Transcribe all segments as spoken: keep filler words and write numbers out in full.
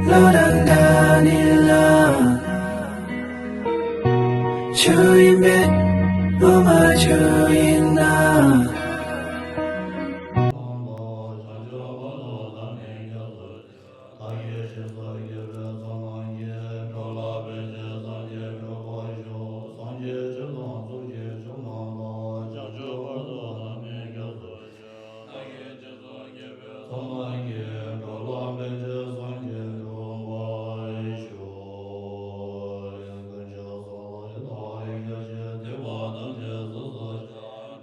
བློ་རང་འདྲ་ནི་ལ། ཆོས་ཡིན་མེད་བློ་མ་ཆོས་ཡིན་ན། བྱང་ཆུབ་ཞི་བྱེད་ཡོན་ཏན་ཕྱེད་པ་ཀྱི། དཀོན་མཆོག་གསུམ་ལ་བདག་སྐྱབས་མཆི། སྡིག་པ་ཐམས་ཅད་སོ་སོར་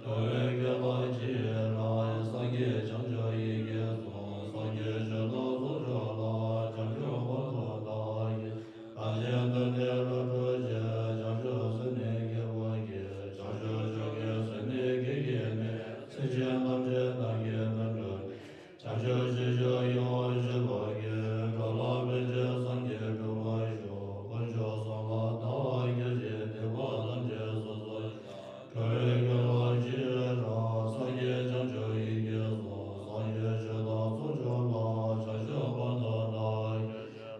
བཤགས། འགྲོ་བའི་དགེ་བ་ཇི་བཞིན་བྱང་ཆུབ་ཡིད་ཀྱིས་བཟུང་། སངས་རྒྱས་ཆོས་དང་ཚོགས་མཆོག་ལ། བྱང་ཆུབ་བར་དུ་བདག་སྐྱབས་མཆི། རང་གཞན་དོན་ནི་རབ་བསྒྲུབ་ཕྱིར། བྱང་ཆུབ་སེམས་ནི་བསྐྱེད་པར་བགྱི། བྱང་ཆུབ་མཆོག་གི་སེམས་ནི་བསྐྱེད་བགྱིས་ནས། སེམས་ཅན་ཐམས་ཅད་བདག་གིས་བསྒྲལ་འགྲོ། བྱང་ཆུབ་ཤེས་བྱ་ཡིད་བཞིན་བྱེད་པར་བགྱི། འགྲོ་ལ་ཕན་ཕྱིར་སངས་རྒྱས་འགྲུབ་པར་ཤོག་དཀོན་མཆོག་གསུམ་ལ་བདག་སྐྱབས་མཆི། སྡིག་པ་ཐམས་ཅད་སོ་སོར་བཤགས། འགྲོ་བའི་དགེ་བ་ཇི་བཞིན་རབ། སངས་རྒྱས་བྱང་ཆུབ་ཡིད་ཀྱིས་བཟུང་། སངས་རྒྱས་ཆོས་དང་ཚོགས་མཆོག་ལ། བྱང་ཆུབ་བར་དུ་བདག་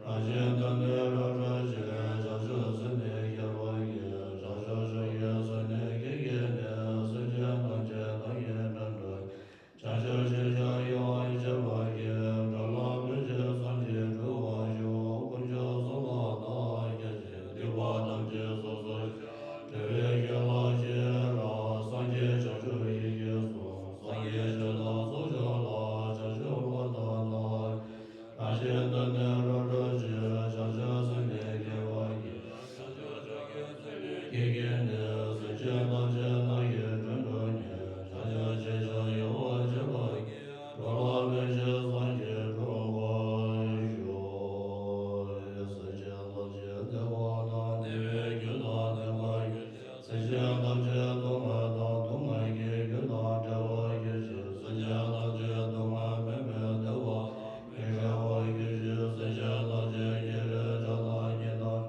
རང་གཞན་དོན་ནི་རབ་བསྒྲུབ་ཕྱིར། བྱང་ཆུབ་སེམས་ནི་བསྐྱེད་པར་བགྱི། བྱང་ཆུབ་མཆོག་གི་སེམས་ནི་བསྐྱེད་བགྱིས་ནས། སེམས་ཅན་ཐམས་ཅད་བདག་གིས་བསྒྲལ་འགྲོ་ནས། བྱང་ཆུབ་ཤེས་བྱ་ཡིད་བཞིན་བྱེད་པར་བགྱི། འགྲོ་ལ་ཕན་ཕྱིར་སངས་རྒྱས་འགྲུབ་པར་ཤོག་སེམས་ཅན་ཐམས་ཅད་བདེ་བ་དང་བདེ་བའི་རྒྱུ་དང་ལྡན་པར་གྱུར་ཅིག་སེམས་ཅན་ཐམས་ཅད་སྡུག་བསྔལ་དང་སྡུག་བསྔལ་གྱི་རྒྱུ་དང་བྲལ་བར་གྱུར་ཅིག་སེམས་ཅན་ཐམས་ཅད་སྡུག་བསྔལ་མེད་པའི་བདེ་བ་དང་མི་འབྲལ་བར་གྱུར་ཅིག་སེམས་ཅན་ཐམས་ཅད་ཀྱི་ལས་བྱ་དང་ཉེས་དང་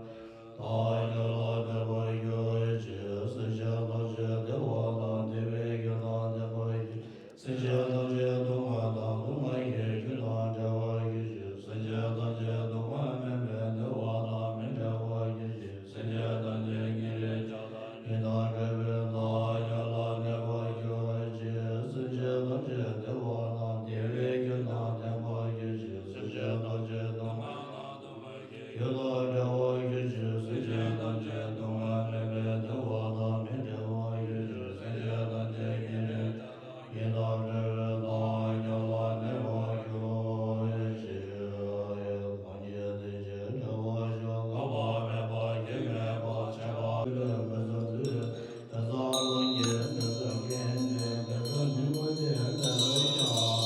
དག་ཀུན་ལ་ཕན་པར་གྱུར་ཅིག་སེམས་ཅན་ཐམས་ཅད་བདེ་བ་དང་བདེ་བའི་རྒྱུ་དང་ལྡན་པར་གྱུར་ཅིག་སེམས་ཅན་ཐམས་ཅད་སྡུག་བསྔལ་དང་སྡུག་བསྔལ་གྱི་རྒྱུ་དང་བྲལ་བར་གྱུར་ཅིག་སེམས་ཅན་ཐམས་ཅད་སྡུག་བསྔལ་མེད་པའི་བདེ་བ་དང་མི་འབྲལ་བར་གྱུར་ཅིག་སེམས་ཅན་ཐམས་ཅད་ཉེ་རིང་ཆགས་སྡང་གཉིས་དང་བྲལ་བའི་བདག་ཉིད་ལ་གནས་པར་གྱུར་ཅིག་སེམས་ཅན་ཐམས་ཅད་བདེ་བ་དང་བདེ་བའི་རྒྱུ་དང་ལྡན་པར་གྱུར་ཅིག་སེམས་ཅན་ཐམས་ཅད་སྡུག་བསྔལ་དང་སྡུག་བསྔལ་གྱི་རྒྱུ་དང་བྲལ་བར་གྱུར་ཅིག་སེམས་ཅན་ཐམས་ཅད་སྡུག་བསྔལ་མེད་པའི་བདེ་བ་དང་མི་འབྲལ་བར་གྱུར་ཅིག་སེམས་ཅན་ཐམས་ཅད་ཉེ་རིང་ཉེ་དང་བྲལ་བའི་བདག་ཉིད་ལ་གནས་པར་གྱུར་ཅིག་སངས་རྒྱས་བདེ་ཆེན་བརྩེ་བ་ཤོག་འགག་པ་མེད་པ་རྒྱུན་མེད་པ་ཆགས་པ་མེད་པའི་མི་བཟད་མཐའི་བདེ་གསང་རང་གི་བདེ་གསང་མཁྱེན་ཅིང་བདེ་གསང་སྙིང་པོ་དེ་མེད་པར་ཤོག་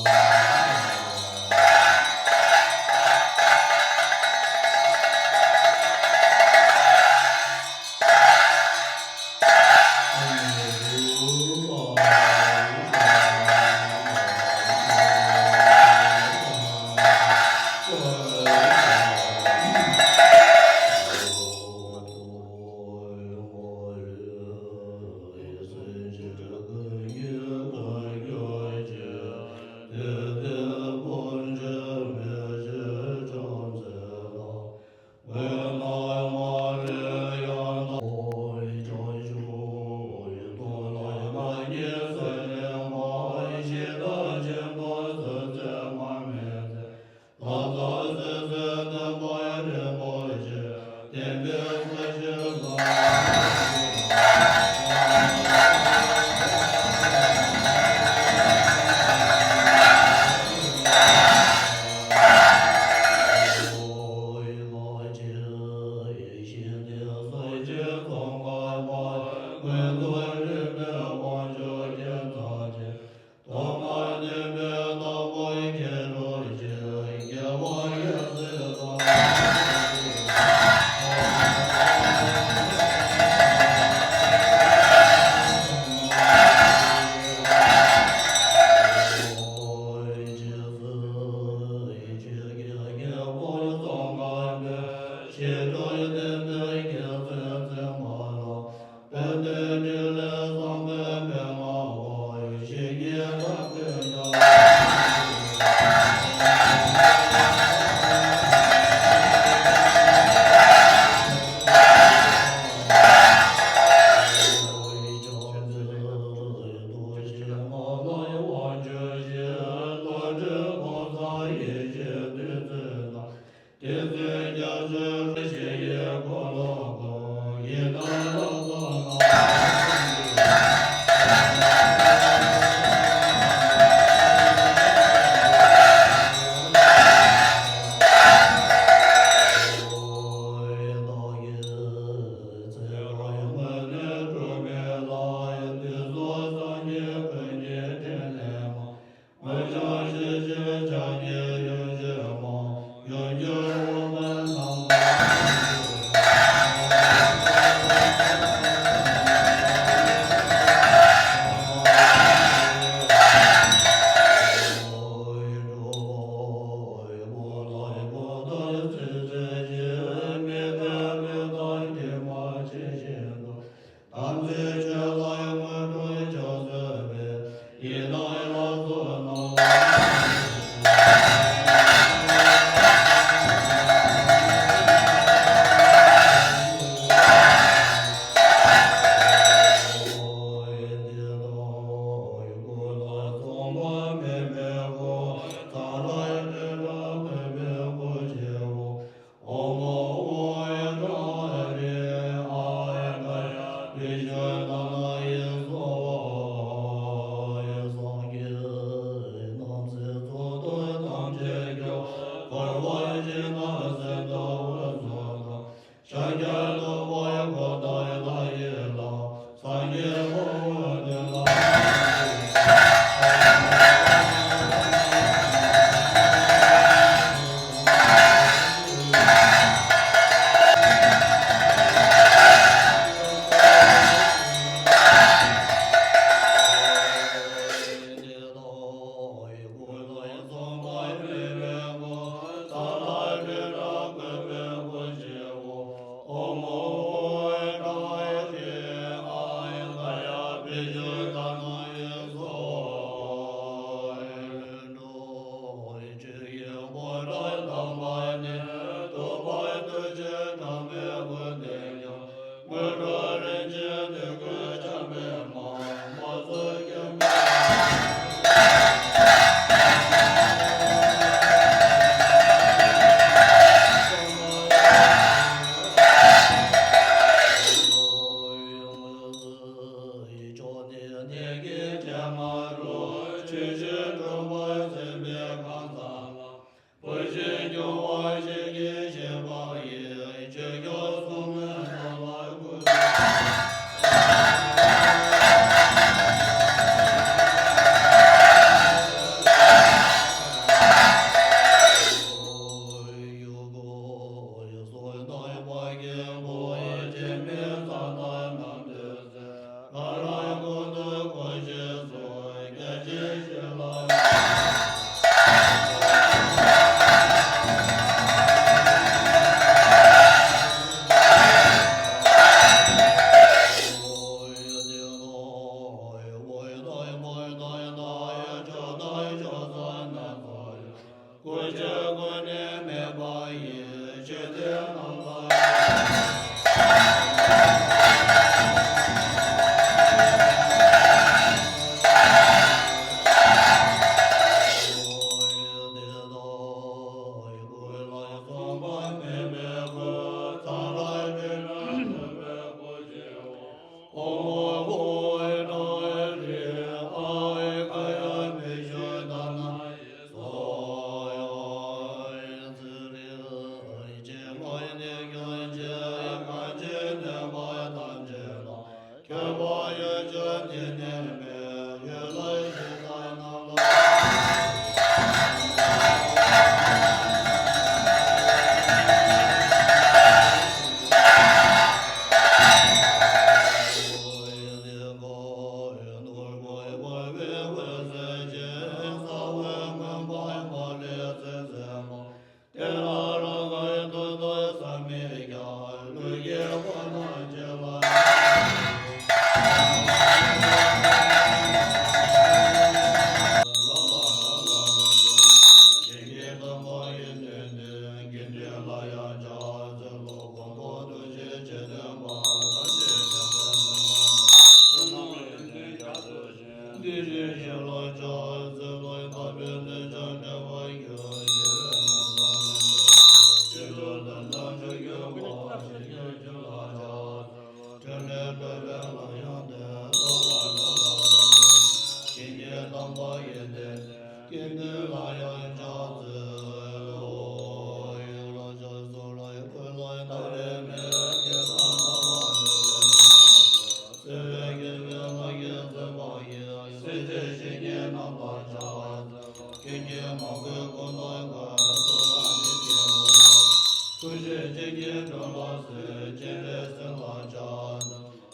ཆོས་ཀྱི་སྒྲོན་ལ་གསོལ། སྤྱན་རས་གཟིགས་ལ་ཕྱག་འཚལ།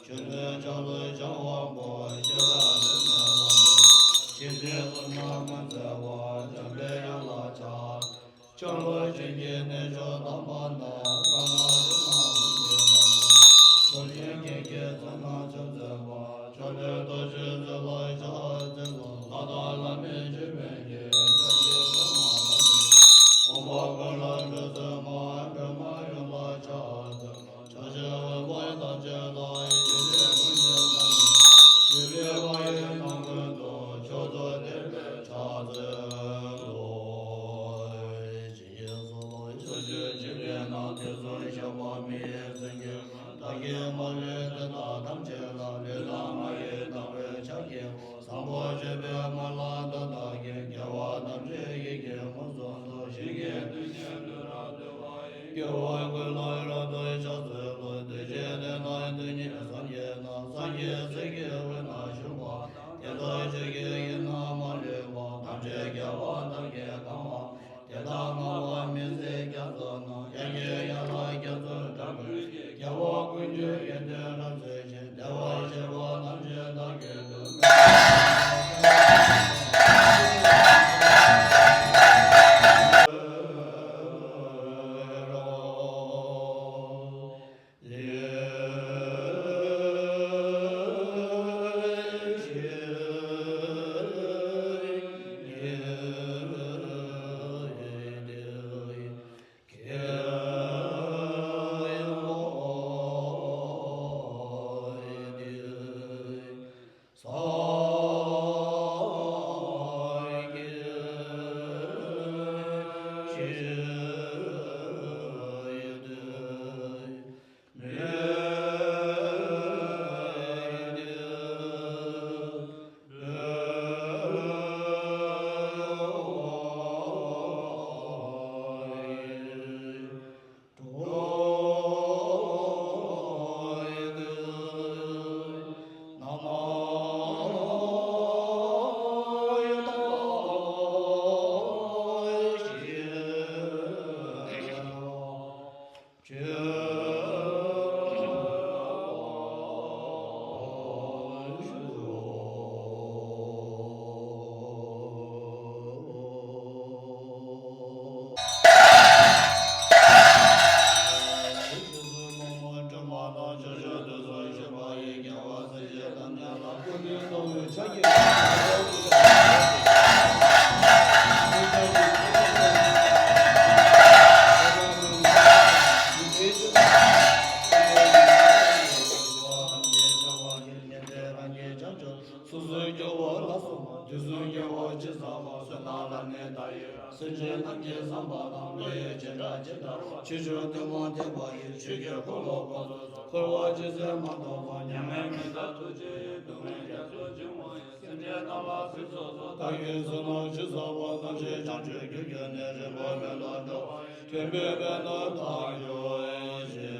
ཆོས་འཛིན་ལྕགས་ཀླུ་ཞང་དབང་པོ། ཤེས་རབ་འདི་ནས་ལམ་པོ། ཞི་བདེའི་གཟུངས་སྔགས་མི་འཛད་པ། འཇམ་པའི་དབྱངས་ལ་ཕྱག་འཚལ། ལྕགས་ཀླུ་ཆོས་ཀྱི་གནས་མཆོག་དམ་པ་ན། རཏྣ་རིགས་ལྔ་ལྷུན་གྱིས་གྲུབ་པ། རྡོ་རྗེ་རྒྱན་གྱི་མཚན་སྔགས་ཆུ་འཛིན་པ། ཕྱོགས་བཅུའི་རྡོ་རྗེ་རྩེ་ལ་ཕྱག་འཚལ་ལོ། ལྷ་དང་ལྷ་མིན་ཆོས་མིན་གྱི། ཕྱག་རྒྱའི་སྒྲོན་མ་ལ་ཕྱག་དབང་པོ་ཀུན་ལ་སྒྲོལ་མཛད་མ། སྒྲོལ་མ་ཡུམ་ལ་ཕྱག་འཚལ་ལོ། ཕྱག་བཞི་པའི་དབང་ཐམས་ཅད་དང་། ཡེ་ཤེས་ཀུན་གྱི་རྣམ་སྤྲུལ། ཡུམ་གྱི་དབང་ཡོད་ནམ་མཁའ་དང་། མཆོག་ཏུ་དད་པས་ཕྱག་འཚལ་ལོ། ཕྱག་བཞི་པའི་ནང་དུས་གསུམ་གཤེགས་པ་མི་ཡི་སེང་གེ། བདག་གིས་མ་ལུས་དོན་དག་ཐམས་ཅད་ལ། ལུས་དང་ངག་ཡིད་དང་པོའི་ཕྱག་རྒྱའི་དབང་། བཟང་པོ་སྤྱོད་པའི་སྨོན་ལམ་དོན་དག་གིས། དགེ་བ་ཐམས་ཅད་ཡིད་ཀྱིས་མངོན་སུམ་དུ། ཞིང་གི་དོན་གཉེར་ལུས་རབ་བཏུད་པ་ཡི། སྐྱེ་བོ་ཀུན་ལ་རབ་ཏུ་ཕྱག་འཚལ་ལོ། གདུལ་བྱའི་དོན་དག་དོན་གཉེར་སངས་རྒྱས་དང་། སངས་རྒྱས་སྲས་ཀྱི་དབུས་ན་བཞུགས་པ། དེ་དག་ཆོས་ཀྱི་དབྱིངས་རྣམས་མ་ལུས་པ། ཐམས་ཅད་རྒྱལ་བ་ཐབས་མཁས་ཀྱིས་གང་བ། དེ་དག་བསྔགས་པ་མི་ཟད་རྒྱ་མཚོ་རྣམས། ཡང་དགེ་ཡང་བསླབ་རྒྱ་མཚོའི་སྒྲ་ཀུན་གྱིས། རྒྱལ་བ་ཀུན་གྱི་ཡོན་ཏན་རབ་གསལ་ཞིང་། བདེ་བར་གཤེགས་པ་ཐམས་ཅད་བདག་གིས་ཐུགས་སོ་སོའི་སྐྱེ་བོ་ལ་སོགས་པ། དུས་གསུམ་སྐྱེ་བོ་ཇི་ཙམ་པ། བསོད་ནམས་ལ་ནི་བདག་ཡི་རང་། སེམས་ཅན་ཐམས་ཅད་བསམ་པ་དང་། བློ་ཡི་བྱེ་བྲག་ཇི་ལྟ་བ། ཆོས་འབྱུང་ཐུན་མོང་བསྟན་པ་ཡི། ཆོས་ཀྱི་འཁོར་ལོ་བསྐོར་དུ་གསོལ། འཁོར་བ་ཇི་སྲིད་མ་ཐོབ་བར། མྱ་ངན་མི་འདའ་ཐུགས་རྗེ་ཡིས། སྡུག་བསྔལ་རྒྱ་མཚོ་ཆེན་མོ་ཡི། སེམས་ཅན་རྣམས་ལ་གཟིགས་སུ་གསོལ། བདག་གིས་བསོད་ནམས་ཅི་བསགས་པ། ཐམས་ཅད་བྱང་ཆུབ་རྒྱུར་གྱུར་ནས། རིང་པོར་མི་ལུས་འགྲོ་བ་ཡི། མཐུན་པའི་དཔལ་དུ་བདག་གྱུར་ཅིག།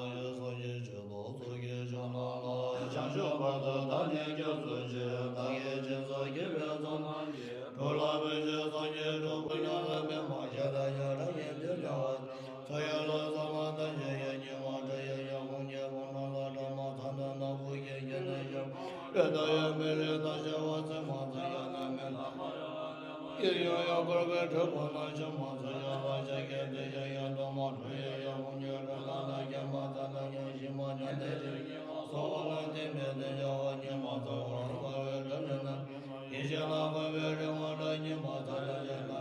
སངས་རྒྱས་ཆོས་དང་ཚོགས་ཀྱི་མཆོག་རྣམས་ལ། བྱང་ཆུབ་བར་དུ་བདག་ནི་སྐྱབས་སུ་མཆི། བདག་གིས་སྦྱིན་སོགས་བགྱིས་པའི་ཚོགས་རྣམས་ཀྱིས། འགྲོ་ལ་ཕན་ཕྱིར་སངས་རྒྱས་འགྲུབ། ཕོ་ཉ་ལ་མི་སྨྲ། ཞེ་སྡང་ཡི་རང་ཡིན་དུས་ལེན་པར་འགྱུར། ཚངས་དབྱངས་ལ་བསམ་ལ་ཐམས་ཅད་ཡི། ཉི་མ་འཁྲུལ་ཡི་ཡང་ཁོང་གི། ཕོ་བྲང་ལ་བྲག་དམར་ཚ་ནི་ནག་པོ་ཡི། སྐྱེ་གནས་ཤར་བ་རི་དྭགས་ཡི། མེ་རི་དྭགས་ཤར་བ་ཚེར་མ་ཚ་ཡི་ནི་མེ་ལྷ་མ་ཡི། སྐྱེ་ཡུལ་གཡང་འཁོར་གྱི་གྲུབ་པ་ན། ཆུ་མ་ཚ་ཡི་ལ་ཤ་སྐྱེས་ཏེ་ཡི། ཡང་དུ་མ་འཁྲུལ་ཡི་ཡང་ཁོང་གི། གྲུབ་རྟགས་ན་སྐྱེས་མ་ཚ་ན་ཡང་། ཤི་མ་ཉམས་ཏེ་ཅི་ཉི་མ་ཚ་བ་ལ། ལྟས་མེད་དུ་ཡལ་བ་ཉི་མ་ཚ་བ་རུ། དགའ་བའི་སྒྲ་ལེན་ན་ཉི་མ། ཡིད་ཆེས་ན་དགའ་བའི་རེ་བ་འདྲ། ཉི་མ་ཚ་ལ་ཡང་ན་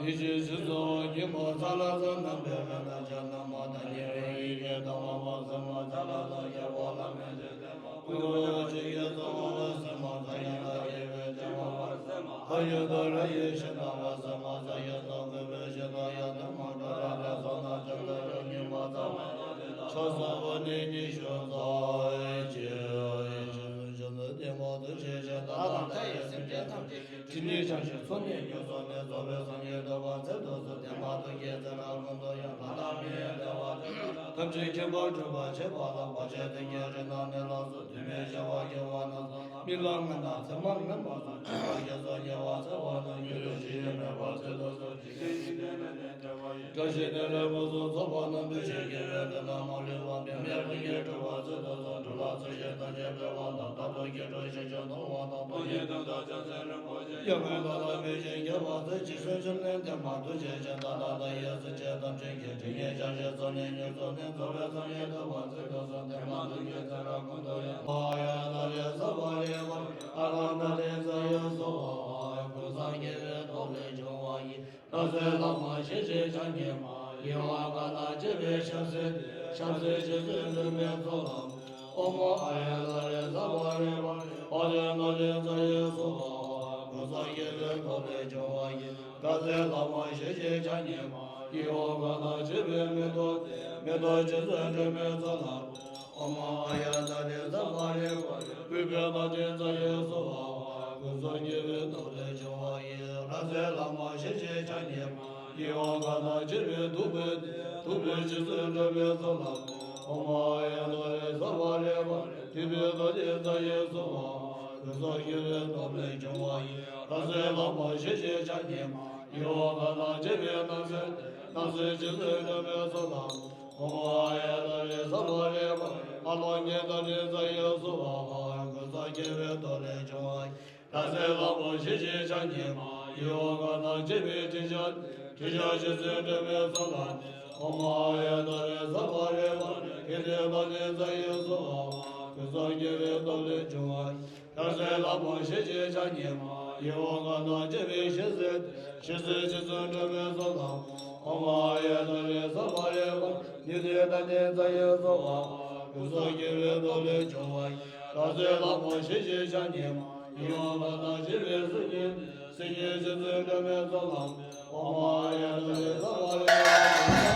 ཡིད་ཆེས་ཚིག་རྩུབ་པ། ཉི་མ་ཚ་ལ་ཚ་རྣམ་པའི་རེ་ལ་ཆ། ན་མ་ད་ཉེ་བའི་ཡིད་ཀྱི་དང་བ་མ། སེམས་མ་ཚ་ལ་ཚ་སྐྱེ་བ་ལ་མེད་ཅེས་བསྟན་པ། ཀུན་ཏུ་ཆོས་ཀྱི་ཚོགས་རྣམས་ལ། སེམས་མ་ཚ་ཡང་དག་སྐྱེ་བའི་སྐྱེ་བ་མ། སེམས་མ་ཨ་ཡུ་ད་ར་ཡེ་ཤེས་ན་བ། སེམས་མ་ཚ་ཡང་དག་གུས་པས་ཞེ་སྡང་ཡང་དག་མ་སྤྲོ་བ་ལ་སོགས་རྣམས་ཀྱང་དག་ཀྱང་ཉི་མ་ཚ་བ་ཡང་དེ་དག་ཕྱག་འཚལ་བ་ནི་ཉི་ཤུ་རྩ་གཅིག་ཡིན། ཞེས་སོ། ཞེས་སོ། བདེན་པ་ཐུགས་རྗེ་ཆེ། བདག་དང་མཐའ་ཡས་སེམས་ཅན་ཐམས་ཅད་ཀྱི། སྒྲིབ་གཉིས་བྱང་ཞིང་ཚོགས་གཉིས་ཉེར་བཟླས་ནས། རྫོགས་པའི་སངས་རྒྱས་ཐོབ་པར་མཛད་དུ་གསོལ། བདེན་པ་ཐུགས་ཀྱི་ཚེ་རབས་ཀུན་ཏུ་ཡང་། ལྷ་དང་མིའི་བདེ་བ་ཐམས་ཅད་མཁྱེན་པར་གྱུར་པར་བྱེད་པ་ལ། བར་ཆད་བདུན་གྱི་རིམས་ནད་ནད་ལ་སོགས། དུས་མིན་བྱ་བ་དགེ་བ་རྣམས་སོགས་ལ། མི་ལ་ངན་དང་མཚན་མ་ངན་པ་སོགས། སྐྱེ་བ་སྐྱེ་སོགས་ཉེ་བར་འཚེ་བ་རྣམས། མྱུར་དུ་ཞི་ཡང་མེད་པར་མཛད་དུ་གསོལ། འཇིག་རྟེན་འཇིག་རྟེན་ལས་འདས་འབྲལ་བ་ཡི། བཀྲ་ཤིས་བདེ་ལེགས་ཕུན་སུམ་ཚོགས་པ་རྣམས་ཀྱི་ཞིང་གི་བོད་དུ་ན་མ་ལུས་པ་པདྨའི་རིགས་ཀྱི་སྤྲུལ་པ་ཚུལ་དུ་སོང་། སྤྲུལ་ལ་ཚུལ་བཞིན་ཐམས་ཅད་སྤེལ་བ་དང་། དམ་པ་སྐྱེ་འགྲོ་ཞིང་གཅིག་མཐོང་བ་དང་། སྟོང་ཉིད་དོན་དག་བྱང་སེམས་རིན་པོ་ཆེ། ཡང་མི་འདའ་ལ་མི་ཤིགས་རྒྱལ་བ་སྲས། འཇིགས་སུ་སྐྱོབ་ནས་བསྟན་པ་དུས་གཅིག་ཕྱིར། ད་ལྟ་དང་ཡང་སྲིད་ཀྱི་དམ་ཆོས་ཀྱི། དྲི་ངད་བྱང་ཞིང་ཚོགས་ནི་མྱུར་རྫོགས་ནས། རྫོགས་པའི་སངས་རྒྱས་ཐུབ་པ་ཚུལ་དུ་སོང་། བདེ་བ་ཀུན་གྱི་ཚེ་རབས་ཀུན་ཏུ་ཡང་། མ་ཡ་ད་རེ་ས་བ་རེ་བ་ཨ་ར་ན་རེ་ས་ཡ་སོ་བ་ཀུན་བཟང་དགེ་བའི་སྟོབས་ལས་བྱུང་བ་ཡི། རབ་གསལ་ལྷག་མ་ཞི་བྱེད་ཕྱག་རྙིང་མ། ཡིད་འོང་གང་དང་བཅས་པའི་ཕྱག་འཚལ་ཏེ། ཕྱག་འཚལ་རྗེས་སུ་འགྲོ་མའི་ཚོགས་ལ། ཨོཾ་ཨཱརྱ་ཏཱ་རེ་ས་བ་རེ་བ་ཨཱརྱ་ནཱ་ལེནྡྲ་ཡེ་སྭཱ་ཧཱ། ཀུན་བཟང་དགེ་བའི་སྟོབས་ལས་བྱུང་བ་ཡི། རབ་གསལ་ལྷག་མ་ཞི་བྱེད་ཕྱག་རྙིང་མ། ཡིད་འོང་གང་དང་བཅས་པའི་མེ་ཏོག་སྟེ། མེ་ཏོག་རྗེས་སུ་འགྲོ་མའི་ཚོགས་ལ། ཨོཾ་ཨཱརྱ་ཏཱ་རེ་ས་བ་རེ་བ་ཨུཏྤལ་ནཱ་ལེནྡྲ་ཡེ་སྭཱ་ཧཱ། ཀུན་བཟང་དགེ་བའི་སྟོབས་ལས་བྱུང་བ་ཡི། རབ་གསལ་ལྷག་མ་ཞི་བྱེད་ཕྱག་རྙིང་མ། ཡིད་འོང་གང་དང་བཅས་པའི་བདུག་སྤོས་ཏེ། བདུག་སྤོས་རྗེས་སུ་འགྲོ་མའི་ཚོགས་ལ། ཨོཾ་ཨཱརྱ་ཏཱ་རེ་ས་བ་རེ་བ་ཨུཏྤལ་ནཱ་ལེནྡྲ་ཡེ་སྭཱ་ཧཱ། ཀུན་བཟང་དགེ་བའི་སྟོབས་ལས་བྱུང་བ་ཡི། རབ་གསལ་ལྷག་མ་ཞི་བྱེད་ཕྱག་རྙིང་མ། ཡིད་འོང་གང་དང་བཅས་པའི་སྣང་གསལ་ཏེ། སྣང་གསལ་རྗེས་སུ་འགྲོ་མའི་ཚོགས་ལ། ཨོཾ་ཨཱརྱ་ཏཱ་རེ་ས་བ་རེ་བ་ཨཱ་ལོ་ཀེ་ནཱ་ལེནྡྲ་ཡེ་སྭཱ་ཧཱ། ཀུན་བཟང་དགེ་བའི་སྟོབས་ལས་བྱུང་བ་ཡི། རབ་གསལ་ལྷག་མ་ཞི་བྱེད་ཕྱག་རྙིང་མ། ཡིད་འོང་གང་དང་བཅས་པའི་དྲི་ཆབ་སྟེ། དྲི་ཆབ་རྗེས་སུ་འགྲོ་མའི་ཚོགས་ལ། ཨོཾ་ཨཱརྱ་ཏཱ་རེ་ས་བ་རེ་བ་ཀེ་ཏི་ནཱ་ལེནྡྲ་ཡེ་སྭཱ་ཧཱ། ཀུན་བཟང་དགེ་བའི་སྟོབས་ལས་བྱུང་བ་ཡི། རབ་གསལ་ལྷག་མ་ཞི་བྱེད་ཕྱག་རྙིང་མ། ཡིད་འོང་གང་དང་བཅས་པའི་ཞལ་གསེར་ཏེ། ཞལ་གསེར་རྗེས་སུ་འགྲོ་མའི་ཚོགས་ལ། ཨོཾ་ཨཱརྱ་ཏཱ་རེ་ས་བ་རེ་བ་ནཻ་ཏི་ནཱ་ལེནྡྲ་ཡེ་སྭཱ་ཧཱ། ཀུན་བཟང་དགེ་བའི་སྟོབས་ལས་བྱུང་བ་ཡི། རབ་གསལ་ལྷག་མ་ཞི་བྱེད་ཕྱག་རྙིང་མ། ཡིད་འོང་གང་དང་བཅས་པའི་སིལ་སྙན་ཏེ། སིལ་སྙན་རྗེས་སུ་འགྲོ་མའི་ཚོགས་ལ། ཨོཾ་ཨཱརྱ་ཏཱ་རེ་ས་བ་རེ་བ།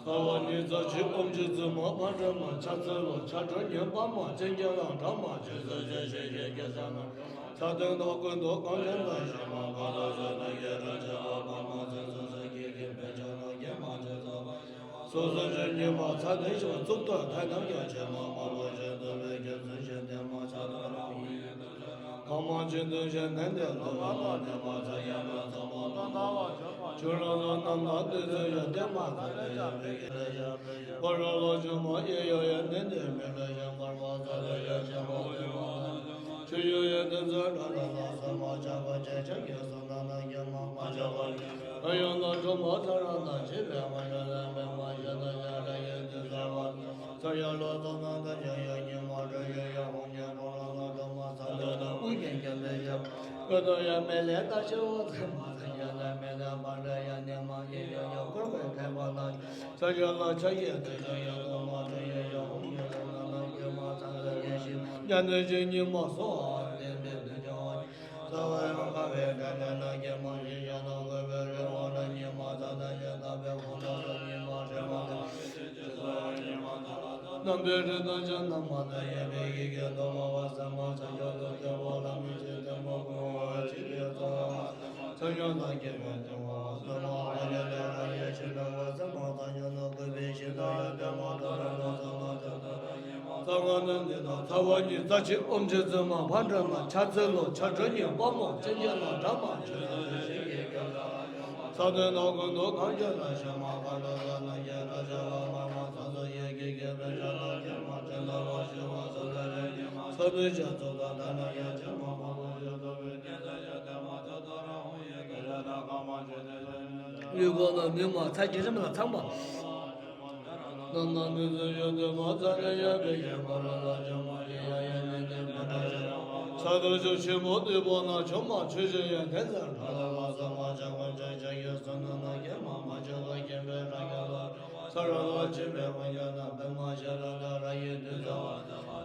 ཚ་བ་ཉི་ཚ་གཅིག་ཨོམ་ཆི་ཙི་མ་ཕ་དྲ་མ་ཆ་ཚི་ལོ་ཆ་དྲོ་ཉི་པ་མ་ཅན་གྱ་ལ་དྲ་མ་ཆུ་ཚི་ཆུ་ཤི་ཤི་ཀེ་ས་ན། ཚ་དོན་དོ་ཀུན་དོ་གང་ཞིག་ན་ཞི་མ་ག་ལ་ས་ན་ཡེ་ར་ཆ་བ་པ་མ་ཚི་ཚི་ས་ཀི་ཀི་བེ་ཆ་ན་ཀེ་མ་ཆ་ཚ་བ། སོ་སོ་ཆོས་ཉིད་མ་ཚ་དོན་ཞིག་བཙུགས་ཏོ་ཐ་ནམ་ཀྱང་ཆོས་མ་མ་ལོ་ཆོས་དོན་པའི་སྐྱེ་ཚུལ་ཞིག་དེ་མ་ཚ་དོན་རང་ཧུ་ཡིན་དོན་ཆོས་རང་གང་མང་ཆོས་དོན་ཞིག་ནན་ཏན་དོན་མ་ལོ་ནས་མ་ཚ་ཡང་མ་ཚ་མ་དོན་ན་བ་ཆོས་མ་ཆོས་རང་ལ་རྣམ་དག་དོན་ཚུལ་ཞིག་དེ་མ་ཚ་དོན་ཞིག་བོད་ཀྱི་ལས་ཞིག་བོད་ཀྱི་བོད་རང་ལ་ཆོས་མ་ཡེ་ཡོ་ཡེ་ནན་ཏན་མི་ལ་ཞིག་མར་མ་ཚ་དོན་ཞིག་ཆེན་པོ་དོན་མ་ཆོས་ཡོད་ཡོད་དོན་ཚུལ་རང་ལ་ལ་སོ་མ་ཆགས་པ་ཅན་ཆགས་ཀྱི་སོ་ན་ན་ཀྱེ་མ་མ་ཆགས་པ་ཉམས་པའི་ཨ་ཡོང་ན་གྲོགས་མ་ཚ་ར་ན་བྱེད་པའི་མ་ཆགས་ན་མེད་མ་ཤེས་ན་ཡ་ར་ཡོད་དུས་ཚ་བ་ཚ་ཡ་ལོ་ཚ་ན་ད་ཡ་ཡ་ཉི་མ་དྲོ་ཡ་ཡ་ཧོང་ཉ་གྲོགས་ར་ན་གྲོགས་མ་ཚ་ད་ད་དབུ་རྒྱན་རྒྱ་མེད་ཡ་ཀ་ད་ཡ་མེད་ལས་ད་ཆེ་བ་ཚ་མ་ཚ་ཡ་ན་མེད་ལས་མ་འདྲ་ཡ་ནི་མ་ཡི་ཡ་ཡ་འཁོར་བའི་ཕན་པ་ན། ཚ་ཡ་ལ་ཆ་ཡི་དུས་ཚ་ཡ་ལོ་མ་དྲོ་ཡ་ཡ་ཧོང་ཉ་གྲོགས་ན་ན་ཀྱེ་མ་ཚ་ད་ཉན་ཞིང་ཉན་དུས་ཅི་ཉི་མ་སོ་ཨ་བདེན་པའི་དུས་ཀྱང་། རྩ་བའི་རང་དགའ་བའི་དགྲ་ལས་ལ་སྐྱེས་མ་ཞིག་ཡང་ན་དགོས་པའི་རེ་བ་ལ་ཉི་མ་ཚ་ལ་ཡང་དག་པའི་ཁོང་ཁྲོ་ལ་ཉི་མ་བྲལ་བ་ལ་རྣམ་པའི་རིགས་དང་ཅན་རྣམ་པ་དང་ཡོད་པའི་ཡི་གེ་དུ་མ་བ་ས་མ་ས་ཡོད་དུ་སྐྱོ་བ་ལ་མི་ཚེ་དུ་མ་དགོས་པ་ཅི་ཡོད་ཚོ་ས་ཡོད་ན་སྐྱེ་བའི་དུ་མ་བ་ས་མ་ཨ་ཡ་ལ་ར་ཡ་ཤི་ན་བ་ས་མ་ས་ཡོད་ན་དགོས་པའི་ཤི་ད་ཡོད་དུ་མ་ད་ར་ན་ས་མ་ད་ད་ར་ཉི་མ། རྩ་བ་ནི་འདི་དང་ཚ་བ་ཉི་ཚ་གཅིག་ཨོམ་ཆི་ཙི་མ་ཕ་འདྲ་མ་ཆ་ཚི་ལོ་ཆ་དྲོ་ཉི་པ་མོ་ཅན་གྱ་ལ་དྲ་མ་ཆུ་ཚ་ཚི་ཤི་ཡི་སྐྱ་ཚ་ཚ་དོན་དང་ཀུན་ཏུ་གང་འགྱུར་ན་ཤ་མ་ཁ་ཏ་ས་ན་ཡ་ར་ཤ་བ་མ་མ་ཚ་ཚ་ཡི་གེ་གེ་བེ་ཤ་ལ་ཀྱེ་མ་ཅན་ལ་བ་ཤི་བ་ས་ལ་རེ་ཉི་མ་ཚ་དོན་ཤ་ཚུ་ད་ད་ན་ཡ་ཅན་མ་མ་མ་ཤ་ཚ་བེ་ཉི་ཚ་ཡ་ཏེ་མ་ཚ་ད་ར་ཧུ་ཡི་གེ་ཤ་ན་ཁ་མ་ཆུ་ཚ་ཚ་ཡ་ལུས་ཁོག་ནང་ནུས་མ་ཚ་གྱི་རིམ་ལ་ཚང་པ། ནམ་ནམ་མི་བཟོད་ཡོད་དེ་མ་ཚ་ནས་ཡོད་པའི་ཡན་པ་ལ་ལ་ཆོས་མ་ཡིན་ཡ་ཡན་ནི་དེ་མི་འདྲ་ཞེས་པ། ཚ་དོན་ཆོས་ཆེན་པོ་དུས་པོ་ན་ཆོས་མ་ཆོས་ཞེས་ཡན་དེ་ཚར་ཕ་ལ་ལ་ས་མ་ཆ་ཀུན་ཆ་ཆ་ཡོད་ས་ན་ན་ཀྱེ་མ་མ་ཆོས་པ་མཁྱེན་པའི་རང་རྒྱལ་ལ་ཚ་ར་ལ་ཆེན་པའི་དབང་རྒྱལ་ན་པད་མ་ཤ་ར་ད་ར་ཡི་དུས་ཚ་བ་ཚ་བ།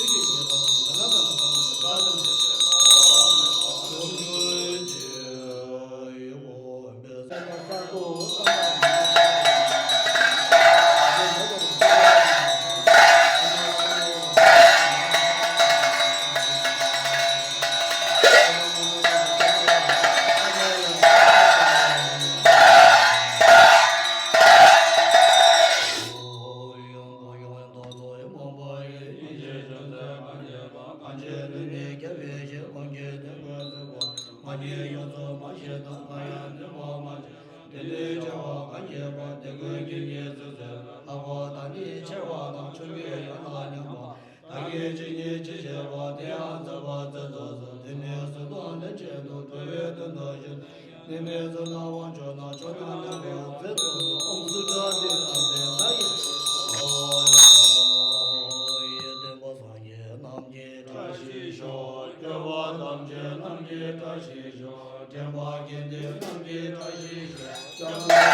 བདག་གིས་ཇི་སྙེད་ཅི་བྱས་པ་དེ་ཡང་མཛད་པར་མཛད་དོ་གསུངས། དེ་ནས་གསོལ་དང་ལན་ཆད་དུ་གྲོལ་བའི་དོན་དུ་ཞུ། དེ་ནས་གསོལ་དང་དབང་ཕྱུག་ན་མཆོག་དང་ལྡན་པའི་མཛད་དུ་ཨོཾ་སུ་དྲ་ཏི་དང་ལྡན་ལ་ཡི། ཨོ་ཡེ་སྟོན་པ་སངས་རྒྱས་རྣམས་ཀྱི་བཀྲ་ཤིས་ཤོག་སྐྱོབ་པ་ཐམས་ཅད་རྣམས་ཀྱི་བཀྲ་ཤིས་ཤོག་འདྲེན་པ་དགེ་འདུན་རྣམས་ཀྱི་བཀྲ་ཤིས་ཤོག་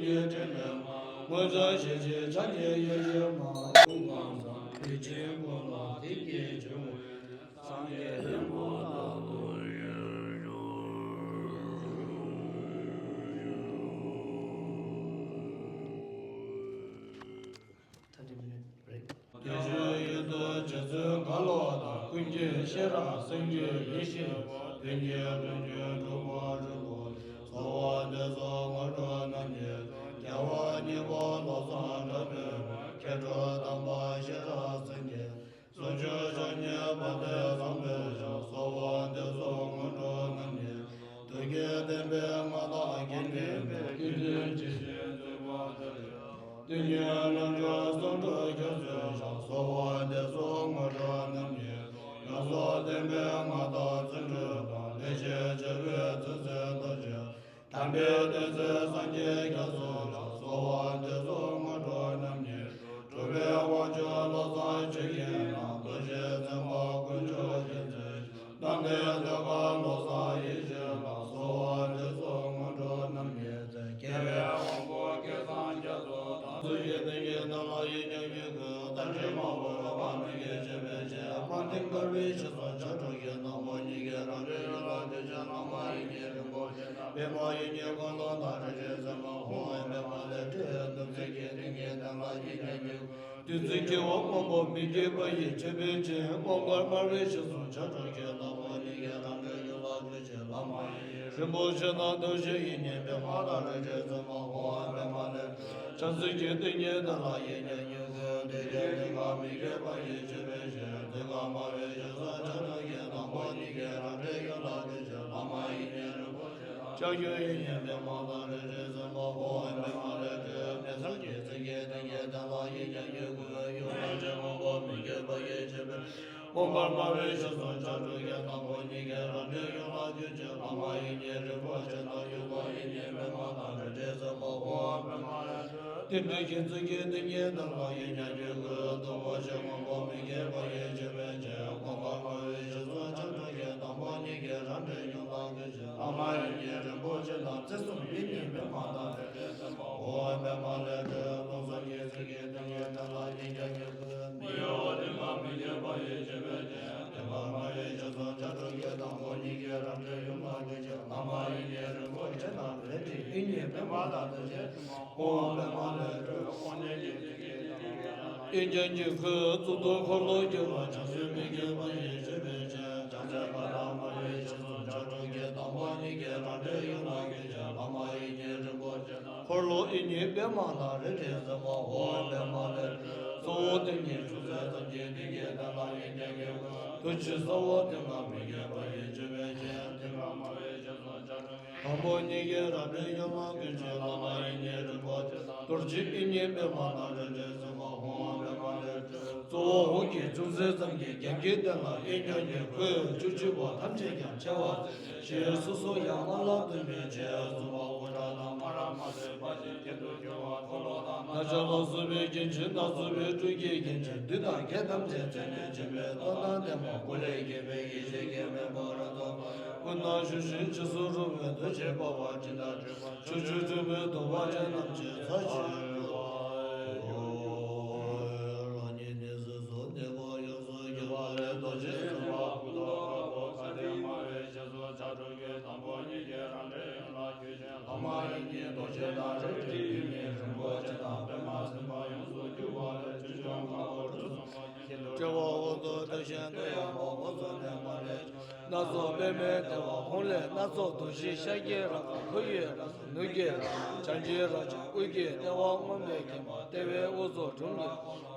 དངོས་འཇམ་ཞི་བྱེད་ཕྱག་རྒྱའི་ཡེ་ཤེས་མ། ཀུན་ཁམས་བཟང་པོའི་ཆོས་ཀུན་ལ་དེ་སྐད་ཅེས་བྱ་བའི། སངས་རྒྱས་ ཀྱི་ཤེས་རབ་སེམས་ཀྱི་ཡེ་ཤེས་དོན་གྱི་དོན་བཅུ་དྲུག་པོ་དྲུག་པོ། གསོལ་བ་འདེབས་སོ་སྔོན་འགྲོ་རྣམས་ཀྱི། རྒྱལ་བ་ཉིད་ཀྱི་བློ་བཟང་དྲག་པོའི་མཁས་གྲུབ་དམ་པ་ཤེས་རབ་སེམས་ཀྱི། ཟུང་འཇུག་ཕྱོགས་གཉིས་དཔལ་ལྡན་བཟང་པོའི་ཞབས། གསོལ་བ་འདེབས་སོ་སྔོན་འགྲོ་རྣམས་ཀྱི། ཐུགས་བསྐྱེད་བསྟན་པའི་མངའ་བདག་དགེ་འདུན་པའི། དགེ་འདུན་ཇི་བཞིན་འཛིན་པ་ལྟར། དེ་ཉིད་རྣམ་གྲོལ་གསུང་སྒྲོག་རྒྱ་མཚོའི་ཞབས། གསོལ་བ་འདེབས་སོ་སྔོན་འགྲོ་རྣམས་ཀྱི། ཡོངས་སུ་བསྟན་པའི་མངའ་བདག་བརྩོན་འགྲུས་དང་། ལེགས་བཤད་སྤྱོད་པའི་རྩལ་འཛིན་རྡོ་རྗེ། དམ་པའི་གདུང་སྲས་སངས་རྒྱས་རྒྱ་མཚོའི་ཞབས། གསོལ་བ་འདེབས་སོ་སྔོན་འགྲོ་རྣམས་ཀྱི། གྲུབ་པའི་དབང་ཕྱུག་བློ་བཟང་ཆོས་ཀྱི་ནང་། རྡོ་རྗེ་འཛིན་པ་དཀོན་མཆོག་རྒྱལ་མཚན། གདམས་ངག་གདམས་ངག་བློ་བཟང་ཡེ་ཤེས་ལ། གསོལ་བ་འདེབས་སོ་སྔོན་འགྲོ་རྣམས་ཀྱི། རྒྱལ་བའི་དབང་པོ་སྐལ་བཟང་རྒྱ་མཚོ་དང་། ཐུགས་རྗེ་བདེ་གཤེགས་དེ་ལ་ཡིད་ཀྱང་ཡོད་ཀྱི། རྟ་མགྲིན་དམར་པོ་རལ་པ་མི་བསྐྱོད་ཅན་མན་ཆད། དམར་མཐིང་དཀར་པོའི་ཞལ་གསུམ་ཕྱག་དྲུག་གི། དང་པོ་གཉིས་ཀྱི་རང་གྲོལ་ཡུལ་ལ་སྐྱོད་ཅིང་། བླ་མ་ཡི་ཉིན་རིན་པོ་ཆེ་དང་། པདྨ་འོད་ཀྱི་འཁོར་ལོ་དང་། རིན་ཆེན་སེམས་དཔའ་ཧཱུྃ་ཨོཾ་པདྨ་ལས་སྤྲུལ། སྟོབས་བཅུ་གི་ཏིང་ངེ་འཛིན་ལ་ཡིད་ཀྱང་ཡོད། བདུད་རྩི་ལྕི་བ་སྔོན་པོ་མི་བསྐྱོད་པ་ཡི། ཆོས་འཕེལ་ཆེན་དབང་བསྐུར་དམར་པོའི་ཞལ་གསུམ་ཕྱག་དྲུག་གི། དང་པོ་གཉིས་ཀྱི་རང་གྲོལ་ཡུལ་ལ་སྐྱོད་ཅིང་། བླ་མ་ཡི་ཉིན་རིན་པོ་ཆེ་དང་། རྡོ་རྗེ་ཡི་ཉིན་པདྨ་དང་། རིན་ཆེན་སེམས་དཔའ་ཧཱུྃ་ཨོཾ་པདྨ་ལས་སྤྲུལ། བྱང་སེམས་ཀྱི་ཏིང་ངེ་འཛིན་ལ་ཡིད་ཀྱང་ཡོད་ཀྱི། བདུད་ཀྱི་སྡིག་པ་མི་བསྐྱོད་པ་ཡི། ཆོས་འཕེལ་ཆེན་ཏིང་ངེ་འཛིན་དམར་པོའི་ཞལ་གསུམ་ཕྱག་དྲུག་གི། དང་པོ་གཉིས་ཀྱི་རང་གྲོལ་ཡུལ་ལ་སྐྱོད་ཅིང་། བླ་མ་ཡི་ཉིན་རིན་པོ་ཆེ་དང་། ལྕགས་ཀྱུ་ཡི་ཉིན་པདྨ་དང་། རིན་ཆེན་སེམས་དཔའ་ཧཱུྃ་ཨོཾ་པདྨ་ལས་སྤྲུལ། མེ་བཟང་གི་རྩེ་གི་ཏིང་ངེ་འཛིན་ལ་ཡིད་ཀྱང་ཡོད་ཀྱི། ཡུམ་རྡོ་རྗེ་སྔོན་པོ་མི་བསྐྱོད་པ་ཡི། ཆོས་འཕེལ་ཆེན་དབང་བསྐུར་དམར་པོའི་ཞལ་གསུམ་ཕྱག་དྲུག་གི། དང་པོ་གཉིས་ཀྱི་རང་གྲོལ་ཡུལ་ལ་སྐྱོད་ཅིང་། བླ་མ་ཡི་ཉིན་རིན་པོ་ཆེ་དང་། ཡུམ་ཡི་ཉིན་པདྨ་དང་། རིན་ཆེན་སེམས་དཔའ་ཧཱུྃ་ཨོཾ་པདྨ་ལས་སྤྲུལ། རྟེན་འབྲེལ་གྱི་མཚོན་གྱི་ཏིང་ངེ་འཛིན་ལ་ཡིད་ཀྱང་ཡོད་ཀྱི། སྟོབས་པོ་ཆེ་སྔོན་པོ་མི་བསྐྱོད་པ་ཡི། ཆོས་འཕེལ་ཆེན་དབང་བསྐུར་དམར་པོའི་ཞལ་གསུམ་ཕྱག་དྲུག་གི། དང་པོ་གཉིས་ཀྱི་རང་གྲོལ་ཡུལ་ལ་སྐྱོད་ཅིང་། བླ་མ་ཡི་ཉིན་རིན་པོ་ཆེ་དང་། རྩེ་གསུམ་ཡི་ཉིན་པདྨ་དང་། རིན་ཆེན་སེམས་དཔའ་ཧཱུྃ་ཨོཾ་པདྨ་ལས་སྤྲུལ། རླུང་གསུམ་གྱི་རྩེ་གི་ཏིང་ངེ་འཛིན་ལ་ཡིད་ཀྱང་ཡོད་ཀྱི། མི་གཡོ་བ་ཏིང་ངེ་འཛིན་མི་བསྐྱོད་པ་ཡི། ཆོས་འཕེལ་ཆེན་དབང་བསྐུར་དམར་པོའི་ཞལ་གསུམ་ཕྱག་དྲུག་གི། དང་པོ་གཉིས་ཀྱི་རང་གྲོལ་ཡུལ་ལ་སྐྱོད་ཅིང་། བླ་མ་ཡི་ཉིན་རིན་པོ་ཆེ་དང་། རལ་གྲི་ཡི་ཉིན་པདྨ་དང་། རྡོ་རྗེ་འཛིན་པ་ཧཱུྃ་ཨོཾ་པདྨ་ལས་སྤྲུལ། དབང་ལྡན་གྱི་ཚིག་གི་ཏིང་ངེ་འཛིན། དབྱིངས་ཀྱི་ཉི་ཁུ་གཙུག་ཏོར་འཁོར་ལོ་སྒྱུར་བ། བྱང་སེམས་མི་བསྐྱོད་པ་ཡི། ཆོས་འཕེལ་ཆེན་བྱང་སེམས་དཀར་དམར་པོའི་ཞལ་གསུམ་ཕྱག་དྲུག་གི། དང་པོ་གཉིས་ཀྱི་རང་གྲོལ་ཡུལ་ལ་སྐྱོད་ཅིང་། བླ་མ་ཡི་ཉིན་རིན་པོ་ཆེ་དང་། འཁོར་ལོ་ཡི་ཉིན་པདྨ་དང་། རིན་ཆེན་སེམས་དཔའ་ཧཱུྃ་ཨོཾ་པདྨ་ལས་སྤྲུལ། གཙོ་བོ་དེ་ཉིད་ཅུང་ཟད་ཙམ་གྱི་ཏིང་ངེ་འཛིན་ལ་ཡིད་ཀྱང་ཡོད་ཀྱི། ཐུགས་རྗེ་ས་འོག་སྟེང་ལ་མི་བསྐྱོད་པ་ཡི། ཆོས་འཕེལ་ཆེན་ཏིང་ངེ་འཛིན་དམར་པོའི་ཞལ་གསུམ་ཕྱག་དྲུག་གི། དང་པོ་གཉིས་ཀྱི་རང་གྲོལ་ཡུལ་ལ་སྐྱོད་ཅིང་། བླ་མ་ཡི་ཉིན་རིན་པོ་ཆེ་དང་། རྡོ་རྗེ་ཡི་ཉིན་པདྨ་དང་། རིན་ཆེན་སེམས་དཔའ་ཧཱུྃ་ཨོཾ་པདྨ་ལས་སྤྲུལ། གཙོ་བོ་འོག་གི་ཅུང་ཟད་ཙམ་གྱི་རྒྱབ་ཀྱི་སྟེང་ལ་དབྱིངས་ཀྱི་ཉི་ཁུ་བཅུ་གཅིག་པོ་ཐམས་ཅད་ཀྱང་ཕྱེ་བ་མཛད་ནས། ཞལ་སོ་སོ་ཡང་མ་ལ་སྟོན་པའི་ཕྱིར་གསུངས་པ། དབུ་སྐྲ་དང་སྨ་ར་མ་ཟེར་བ་ཞིག་གྱེན་དུ་བསྒྱུར་བ། འཁོར་ལོ་དང་རྣ་ཆ་ལ་སོགས་པའི་སྐྱེ་མཆེད་སྣ་ཚོགས་པའི་སྤྲུལ་སྐྱེས་སྐྱེ་མཆེད་བདུད་དང་བགེགས་ཐམས་ཅད་རྩད་ནས་འབྱིན་པའི་ལྟ་སྟངས་ལྡན་པ། སྐུ་ལས་སྐྱེས་པའི་ཡེ་ཤེས་ཀྱི་མེ་འབར་རབ་ཏུ། དབུས་ན་བཞུགས་ཤིང་ཕྱིས་སུ་འཁོར་བའི་རྡོ་རྗེ་འབར་བ། སྤྲིན་དང་འཁྲུགས་པ་ཕྱོགས་བཅུའི་སྤྲུལ་པའི་གདུང་བ་ཅན་རྣམས་ཀྱི་ཚབ་བྱེད་པ། རང་ཉིད་ནི་གཟུགས་སུ་གནས་པ་ཡོངས་སུ་གྱུར་པ་ལས། རྡོ་རྗེ་འཛིན་པ་སྐུ་མདོག་དཀར་པོ་ཁ་ཏིང་དམར་པོའི་ཞལ་གསུམ་ཕྱག་དྲུག་གི། དང་པོ་གཉིས་ཀྱི་རང་གྲོལ་ཡུལ་ལ་སྐྱོད་ཅིང་། བླ་མ་ཡི་ཉིན་རྡོ་རྗེ་དང་། རལ་གྲི་ཡི་ཉིན་རིན་པོ་ཆེ་དང་། པདྨ་འཛིན་པ་ཡོངས་སུ་གྱུར་པ་ལས། ཆོས་སྐྱོང་དཀར་པོ་གྲུ་གསུམ་པོ། བྲལ་བ་དབང་དུ་བཏང་ཞིང་བསྟོད་ཡངས་པ། དབུ་གཙུག་ནས་མར་ལས་བྱུང་བའི། སྣ་ཚོགས་པདྨའི་ལྟེ་བ་ཧཱུྃ་ལས། སྣ་ཚོགས་རྡོ་རྗེ་ཤཱཀྱའི་རལ་པ། ཁོར་ཡུག་རབ་གསལ་ནུབ་ཀྱི་རལ་པ། བྱང་ཆུབ་རལ་ཅན་དབུས་ཀྱི་ལྟེ་བ་མངོན་པར་མཁྱེན་པ། ལྟེ་བའི་དབུ་གཙུག་དྲུང་གི་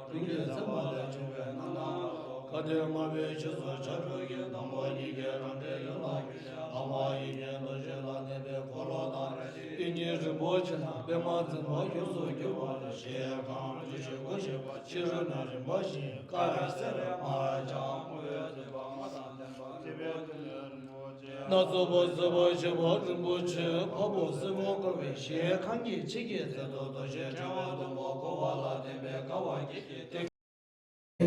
དྲུང་གི་མཚན་མ་ལས་བྱུང་བའི་རྣམ་སྣང་ལ་སོགས། ཁ་ཏིང་དམར་པོའི་ཞལ་གསུམ་ཕྱག་དྲུག་གི། དང་པོ་གཉིས་ཀྱི་རང་གྲོལ་ཡུལ་ལ་སྐྱོད་ཅིང་། བླ་མ་ཡི་ཉིན་རྡོ་རྗེ་ལ་གནས་པའི་འཁོར་ལོ་དང་། རལ་གྲི་ཡི་ཉིན་རིན་པོ་ཆེ་དང་། པདྨ་འཛིན་པ་ཡོངས་སུ་གྱུར་པ་ལས། ཞལ་གང་བཅུ་བཞི་བཀོད་བཞག་པ། ཕྱི་རོལ་ན་རིམ་པ་བཞིན། དཀར་སེར་དམར་ལྗང་སྔོ་བའི་མཛེས་པ། ལྔ་དང་ལྡན་པ། སྣ་ཚོགས་པ་བསིལ་བ་ཞི་བ་རིན་པོ་ཆེ། འཕགས་པོ་སེར་པོ་བསྐོར་བའི་ཞལ་གང་གི་ཕྱེད་ཀྱི་ཚད་དུ་རྡོ་རྗེ་དྲིལ་བུ་བཟླུམ་པོ་བསྐོར་བ་ལ་བརྟེན་པའི་དཀའ་བ་བརྒྱད་ཀྱི་གཏེར།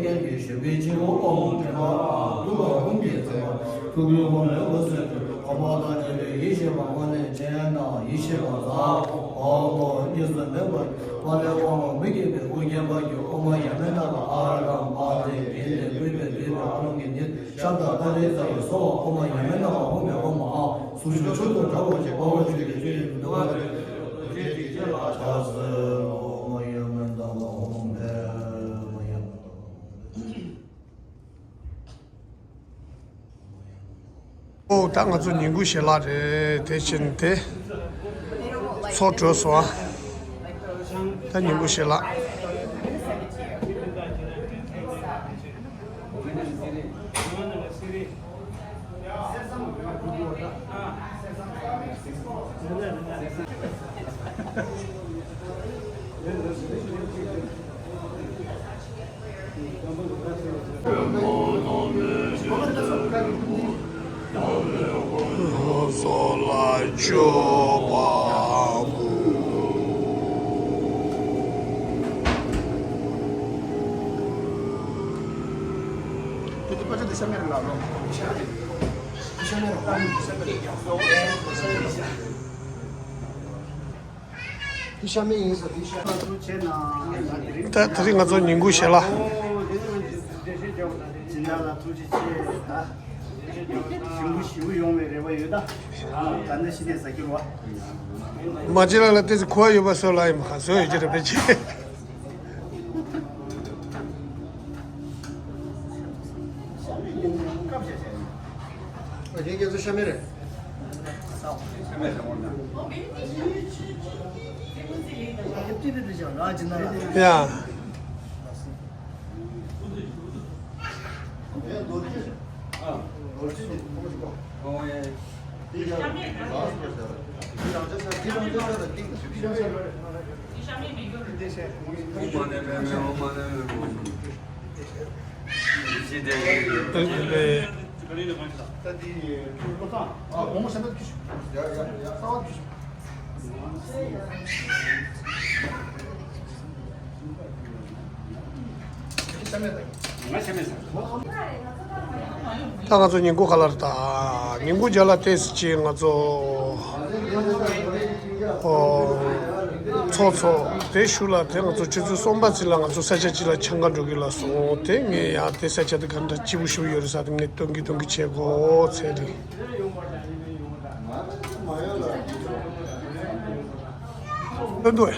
ཀྱང་གི་ཞབས་ཀྱི་སྤྱི་བོར་ཨོཾ་དྲི་མ་དང་བསྡུ་བ་ཀུན་གྱིས་མཚན་པ། ཐུགས་ཀྱི་ཧཱུྃ་ལས་འོད་ཟེར་འཕྲོས། འཕགས་པ་དང་བཅས་པའི་ཡེ་ཤེས་པ་དབང་ལྡན་སྤྱན་དང་ཡེ་ཤེས་པ་དང་། དབང་པོ་གཉིས་སུ་མེད་པར་གྱུར། མ་ལས་དབང་པོ་མི་སྐྱེ་བའི་དབུ་རྒྱན་པར་གྱུར། ཨོཾ་མ་ཡ་མེ་ན་ན་ཨ་ར་ཀཾ་པཱ་ཏྲེ་གེ་ཏེ་པུཥྤེ་བདུད་བྷེ་ཨ་ལོང་གི་ནི། ཤབྡ་ཏ་རེ་ཙ་ཡི་སྭཱ་ཧཱ། ཨོཾ་མ་ཡ་མེ་ན་ན་ཧཱུྃ་བྷེ་ཨོཾ་མ་ཧཱ། གཟུགས་ཆེན་མཆུ་ཏོ་འདྲ་བོ་ཅིག་དཔའ་བོ་ཆོས་ཀྱི་ཆུ་ཡི་འདུ་བ་རེ་རེ་ཅིག་ཅེས་ལ་ཕྱག་འཚལ་ལོ། ཨོཾ་མ་ཡ་མེ་ན་ན་ཧཱུྃ་བྷེ་མ་ཡ། ད་ང་ཚོ་ཉིན་གུང་ཞལ་ལག་རེད། དེ་ཕྱིན་དེ་ཚོ་གྲོལ་སོང་ཨ། ད་ཉིན་གུང་ཞལ་ལག་ད་དེ་རིང་ང་ཚོ་ཉིན་གུང་ཞལ་ལག་སྦྱིན་བདག་ལ་ཐུགས་རྗེ་ཆེ། ད་ཞིམ་པོ་ཞིམ་པོ་ཡོང་བའི་རེ་བ་ཡོད། ད་ད་ནི་ཤི་ནས་ཟ་གི་རེད་བ། མ་གཅིག་ལ་ལ་ཏོག་ཙམ་ཁུ་བ་ཡོད་པ་བཟོས་ལ་ཡིན་མ་ཁ་བཟོས་ཡོད་ཀྱི་རེད་པས་ཅི། ཨ་ཁྱེད་ཚོ་ཤ་མེད་རེད། ཡ། ད་ང་ཚོ་ཉིན་གུང་ཁ་ལར་ད། ཉིན་གུང་རྒྱ་ལ་ཏོག་ཙམ་ཅིག་ང་ཚོ་ཨོ་ཚོགས་ཚོགས་དེ་ཤུལ་ལ་དེ་ང་ཚོ་ཆུ་ཚོད་གསུམ་པ་ཙམ་ལ་ང་ཚོ་ས་ཆ་གཅིག་ལ་ཆང་ཁང་འགྲོ་གི་ལ་སོང་། དེ་ངས་ཡང་དེ་ས་ཆ་དེ་ག་འདྲ་སྐྱིད་པོ་ཞིག་ཡོད་རེད་ས་དེ་ངས་སྟོན་གི་སྟོན་གི་བྱེད་དགོས་ཚེ་རེད། སྟོན་འདུག་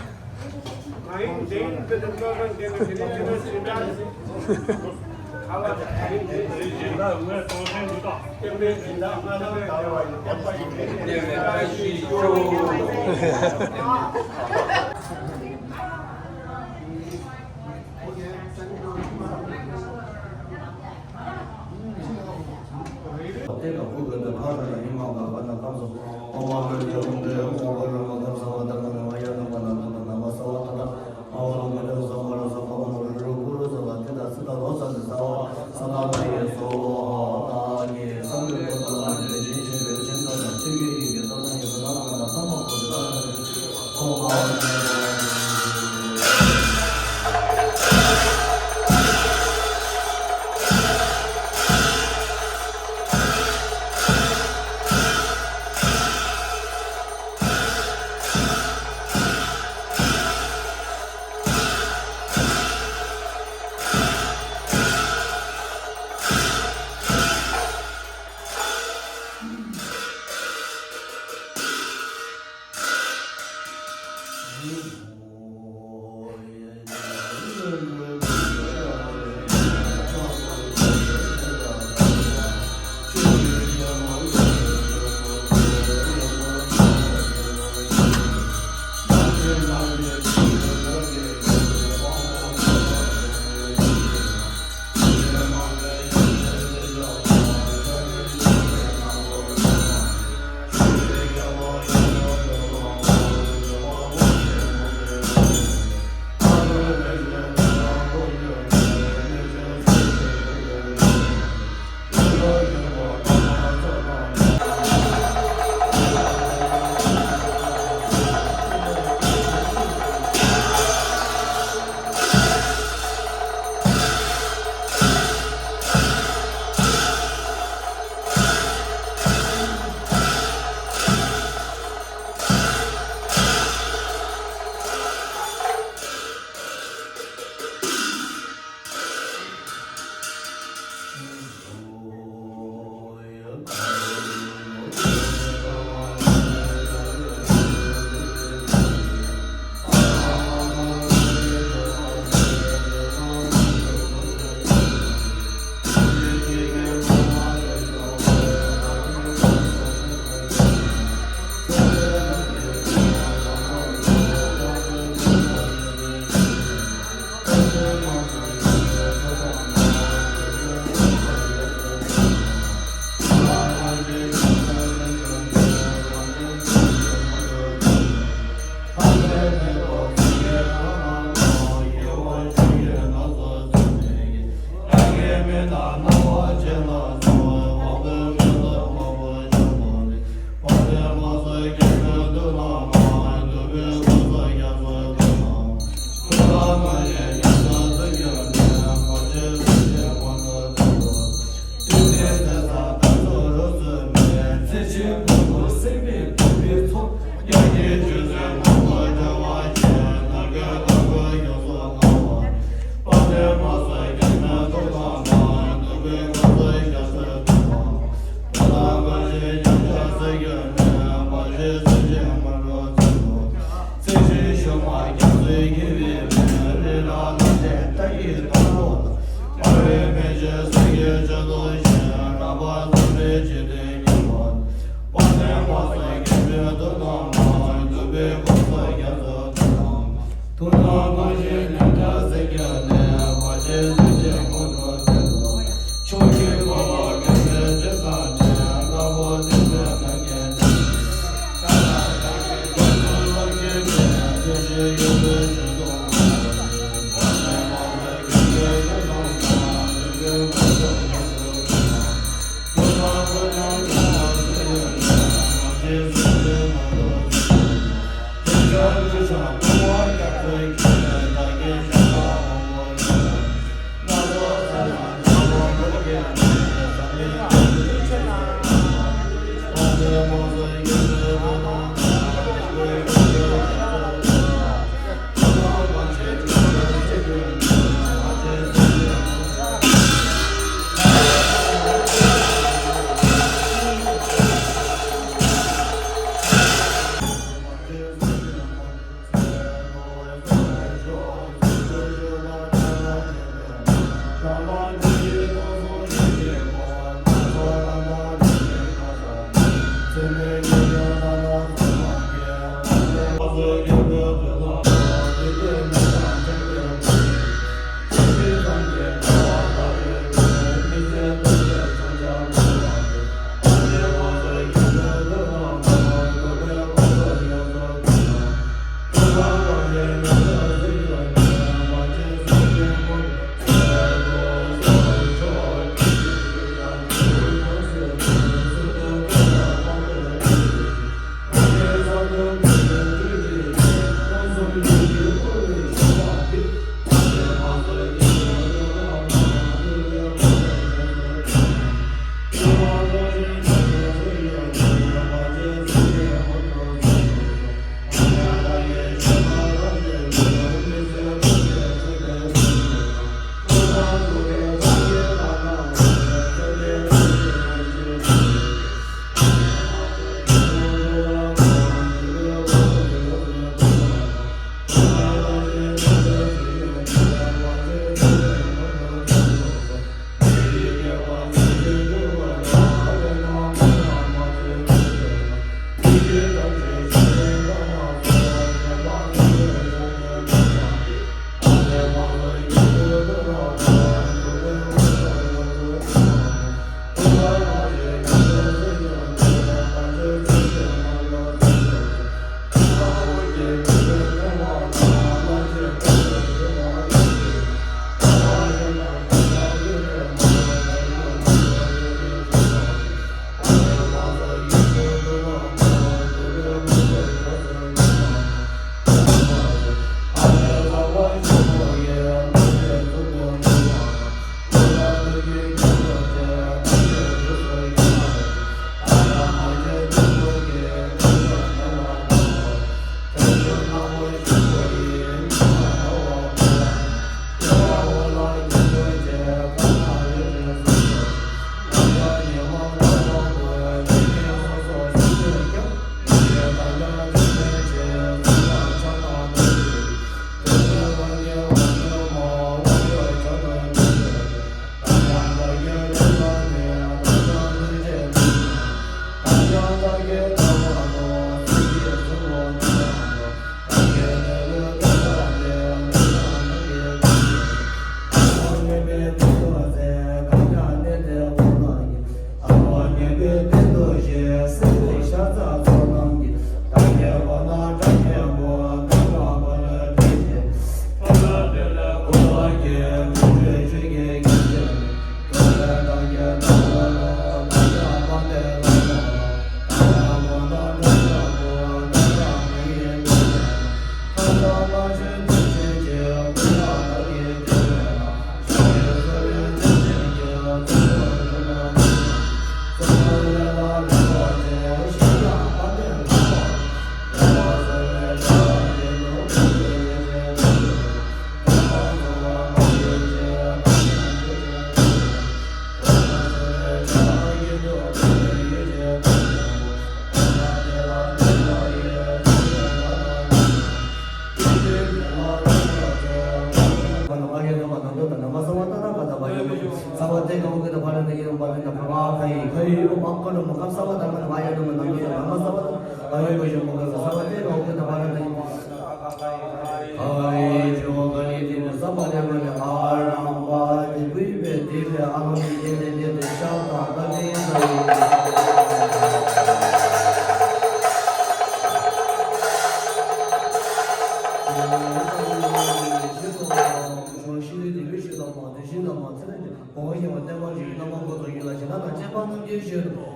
ཨོ་ཡེ་བ་བསྟན་པ་རིགས་རྣམ་པ་འཁོར་ཚོགས་ཡིན་ལ་ཞེ་སྡང་དང་བཅས་པ་རྣམས་ཀྱི་ཞལ་དུ།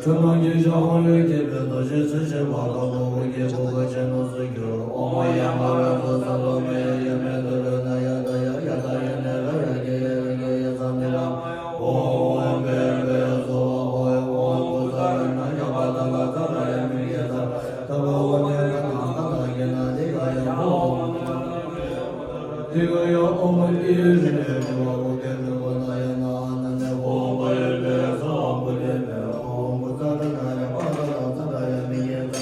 ཆོས་རྣམས་ཀྱི་ཞག་དབང་ལུས་སྐྱེས་པའི་རྡོ་རྗེ་ཚུལ་བཞིན་པ་དཀར་པོ་འོད་ཀྱི་ཕུང་པོ་ཆེན་པོ་སུ་གྱུར། འོ་མ་ཡང་དག་པའི་ཚོགས་ཚད་ལོ་མེ་ཡི་ཡས་མས་ཏུ་རུ་ན་ཡ་ད་ཡ་ཡ་ད་ཡ་ནེ་ར་ཡ་གེ་ཡ་ར་གེ་ཡ་ས་ནི་ར། ཨོཾ་བེ་བེ་སོ་ཧོ། ཨོཾ་བུ་ཙ་ར་ན་ཡ་པ་ད་ལ་ཙ་ར་ཡ་མི་གེ་ཙ་ར་ད་བ་བ་ནེ་ན་ན་ད་ད་གེ་ན་དི་ག་ཡ་ཧོ། དི་ག་ཡ་ཨོཾ་ཨི་རི་ནེ་ཏི་བ་བུ་ཏེ་ཏི་བ་ན་ཡ་ན་ཨ་ན་ནེ་ཧོ། བ་ཡ་བེ་སོ་ཧོ། བུ་ཏེ་མེ་ཨོཾ་བུ་ཙ་ར་ན་ཡ་པ་ད་ལ་ཙ་ར་ཡ་མི་གེ་ཙ་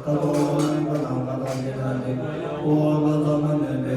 ད་བ་བ་ནེ་ན་ན་ད་ད་གེ་ན་དི་ག་ཡ་ཧོ། བ་ཙ་མ་ནེ་མེ།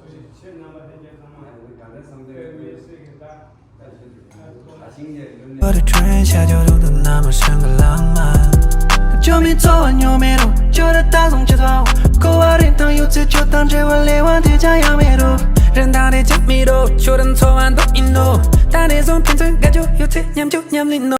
ཁྱེད་རྣམ་པ་ལྷན་རྒྱས་ཚང་མ་ད་ལྟ་བསམ་བློའི་མེ་ཤེས་ཀྱི་ད་ད་ཞིག་ད་ཤིང་རྒྱས་ལུས་ནས། བར་ཁྲོན་ཤ་ཇོ་རུ་དུ་ན་མ་ཤང་གི་ལང་མ། ཇོ་མི་ཚོ་བ་ཉོ་མེ་རུ་ཇོ་ར་ད་སོང་ཆེ་ཚ་བ་ཁོ་བ་རིན་ཐང་ཡོད་ཚེ་ཇོ་དང་འབྲེལ་བ་ལེ་བ་དེ་ཅང་ཡང་མེ་རུ་རིན་ཐང་རེ་ཅང་མེ་རུ་ཇོ་ར་ཚོ་བ་འདུག་ཨིན་ནོ། ད་ནས་བཟུང་ཕན་ཚུན་དགའ་ཇོ་ཡོད་ཚེ་མཉམ་ཇོ་མཉམ་ལིན་ནོ།